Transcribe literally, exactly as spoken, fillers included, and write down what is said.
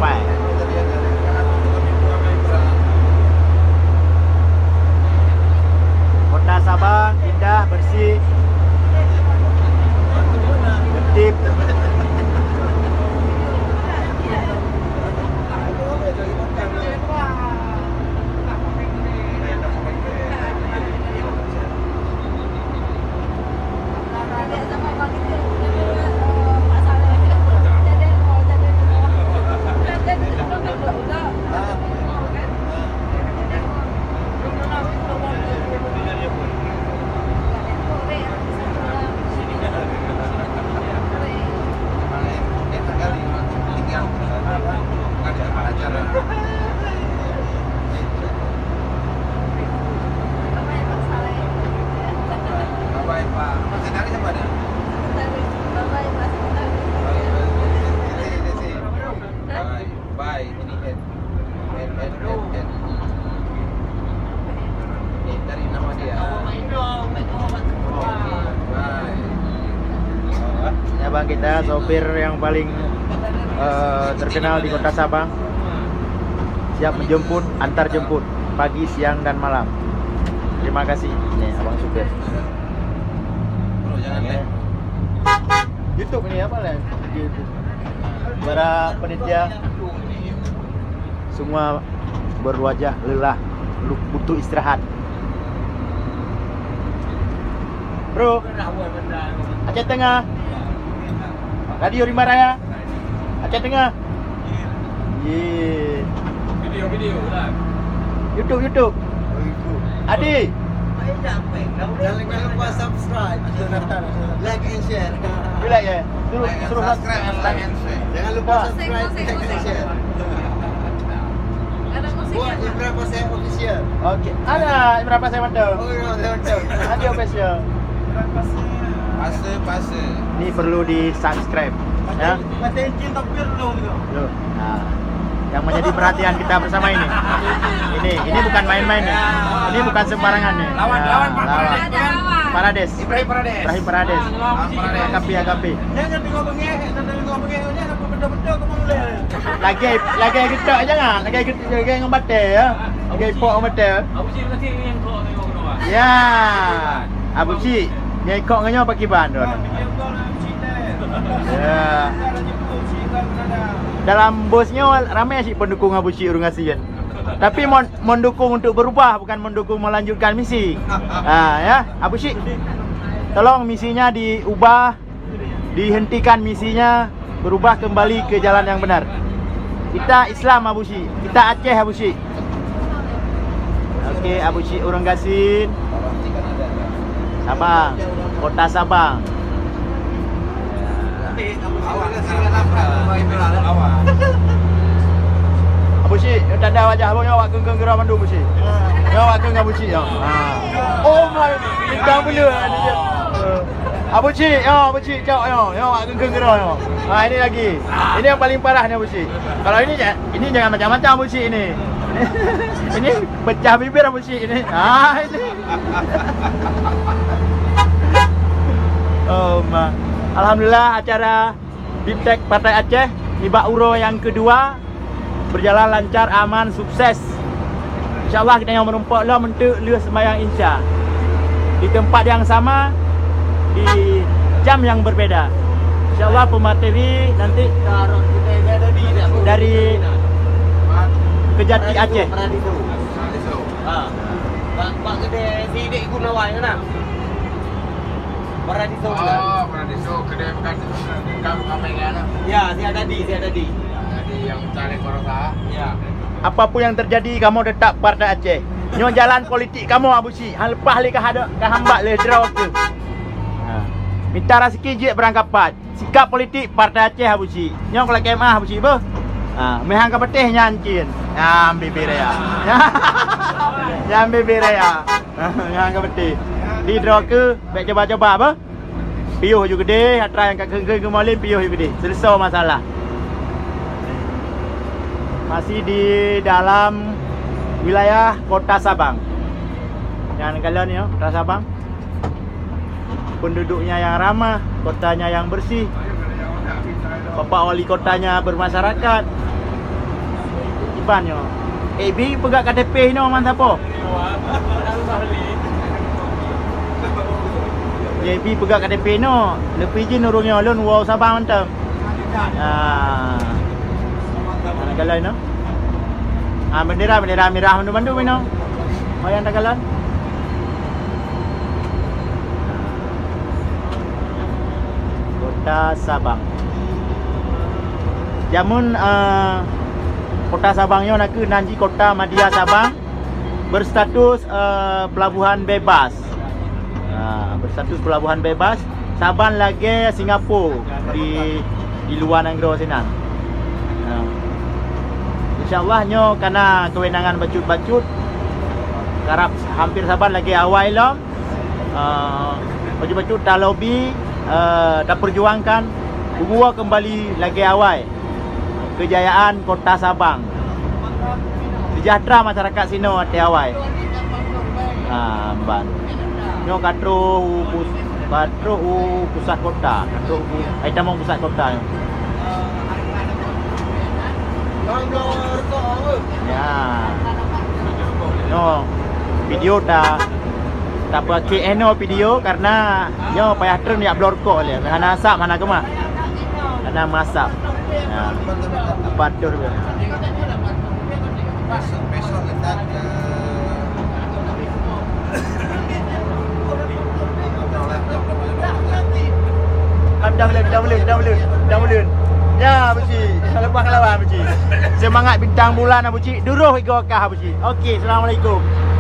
Pai. Kota Sabang indah, bersih, tertib. Bye. Ini N. N, N, N, N. Ini dari nama dia. Bye. Ini abang kita, sopir yang paling, eh, terkenal di Kota Sabang. Siap menjemput, antar jemput pagi, siang, dan malam. Terima kasih. Nih, abang supir. Bro, jangan, ya. YouTube ni apa lah? YouTube. Para panitia, semua berwajah lelah, lu-, butuh istirahat. Bro, Aceh Tengah. Radio Rimba Raya. Aceh Tengah. Ye. Video, video, live. YouTube, YouTube. Adi. Jangan lupa subscribe. Like and share. You like, ya? Suruh, suruh subscribe and like and share. Jangan lupa subscribe, like and share. Buat Imran Pasir Official. Okey. Ada Imran Pasir Mantap. Oh, Imran Pasir Mantap. Ada official. Pasir, pasir. Ni perlu di-subscribe, ya. Mata izin tapi perlu juga. Loh. Nah, yang menjadi perhatian kita bersama ini. Ini, ini bukan main-main nih. Ini bukan sembarangan nih. Lawan, lawan Pak Parades. Parades. Ibrahim Parades. Ibrahim Parades. Ah, Parades. Akapi, akapi. Jangan tengok bengek, jangan tengok bengek, jangan apa betul-betul kamu boleh. Lagi, lagi kita jangan, lagi kita, lagi dengan batai ya. Lagi pok batai. Abu Cik berarti yang kau tengok tu, Pak. Ya. Abu Cik, nyai kok ngeunyoe pakai ban tu. Ya. Dalam bos nyoe ramai sih pendukung Abu Cik ureueng gasien. Tapi mon, mon dukung untuk berubah, bukan mendukung melanjutkan misi. Ha, ya, Abu Cik. Tolong misinya diubah, dihentikan misinya, berubah kembali ke jalan yang benar. Kita Islam, Abu Cik. Kita Aceh, Abu Cik. Okey, Abu Cik ureueng gasien. Sabang, Kota Sabang. Abu Cik, nyoe tanda wajah abang nyoe awak keueng-keueng keudroe mandum, Abu Cik. Nyoe awak keueng Abu Cik nyoe. Ha. Oh my, bintang bulu. Abu Cik, nyoe Abu Cik cok nyoe. Nyoe awak keueng-keueng keudroe nyoe. Ha, ini lagi. Ini yang paling parah ni, Abu Cik. Kalau ini ja-, ini jangan macam-macam, Abu Cik, ini. Ini pecah bibir, Abu Cik, ini. Ha, ini. Oh, ma. Alhamdulillah, acara Bimtek Partai Aceh nibak uroe nyang keudua berjalan lancar, aman, sukses. Insya Allah kita nyang meurumpok lom untuk lheueh sembahyang Isya di tempat yang sama, di jam yang berbeda. Insya Allah pemateri nanti dari Kejati Aceh. Ha. Bak, bak kedai Sidik Gunawan kan? Paradiso. Oh, Paradiso, kedai bekas, bekas, bekas main kan? Ya, siap tadi, siap tadi. Jadi yang cari korosa. Ya. Apapun yang terjadi, kamoe tetap Partai Aceh. Nyoe jalan politik kamoe, Abu Cik. Hang leupah lé ka hada, ka hambat lé droe tu. Ha. Mita raseuki jeuet beurangkapat. Sikap politik Partai Aceh, Abu Cik. Nyoe kalau K M A, Abu Cik, beuh. Ha, meuhang ka peuteh nyan cin. Nyan bibir raya. Nyan bibir raya. Nyan ka peuteh. Di droe keu, bèk coba-coba, beuh. Piôh ju keudeh, atra nyang ka kheun-kheun keu Maulid, piôh ju keudeh. Seuleusoe masalah. Masih di dalam wilayah Kota Sabang. Nyan kalon nyoe, Kota Sabang. Penduduknya yang ramah, kotanya yang bersih, Bapak Wali Kotanya bermasyarakat, Ban nyoe. A B peugah K T P inoe man sapo? A B peugah K T P inoe. Leupie jih nurung nyoe lôn woe Sabang mantong. Ah. Mana galai no? Ah, bendera, bendera mirah mandum-mandum inoe. Wayang takalon. Kota Sabang. Jameun, eh, Kota Sabang nyoe nakeuh nan jih Kota Madya Sabang, berstatus, eh, pelabuhan bebas. Ha, berstatus pelabuhan bebas. Saban lagèe Singapura di, di luwa nanggroe sinan. Ha. Insya Allah nyoe kana kewenangan bacut-bacut. Karab hampir saban lagèe awai lom. Ah, bacut-bacut talobi, eh, taperjuangkan, geuwoe keumbali lagèe awai kejayaan Kota Sabang. Sejahtera masyarakat sinoe watèe awai. Ah, ban. Nyoe ka troh u pus-, ka troh u pusat kota, ka troh u, ai tamong pusat kota nyoe. Ya. Nyoe video ta, tapeuakhé eh nyoe video karena nyoe payah treun jak bloe rukok lé. Hana asap, hana keumah. Hana meuasap. Ya. Apa atur dia? Dang ulun, dang ulun, dang ulun. Ya, Abuji. Lepas kelawan, Abuji. Semangat bintang bulan, Abuji. Duroh igoe kah, Abuji. Okey, assalamualaikum.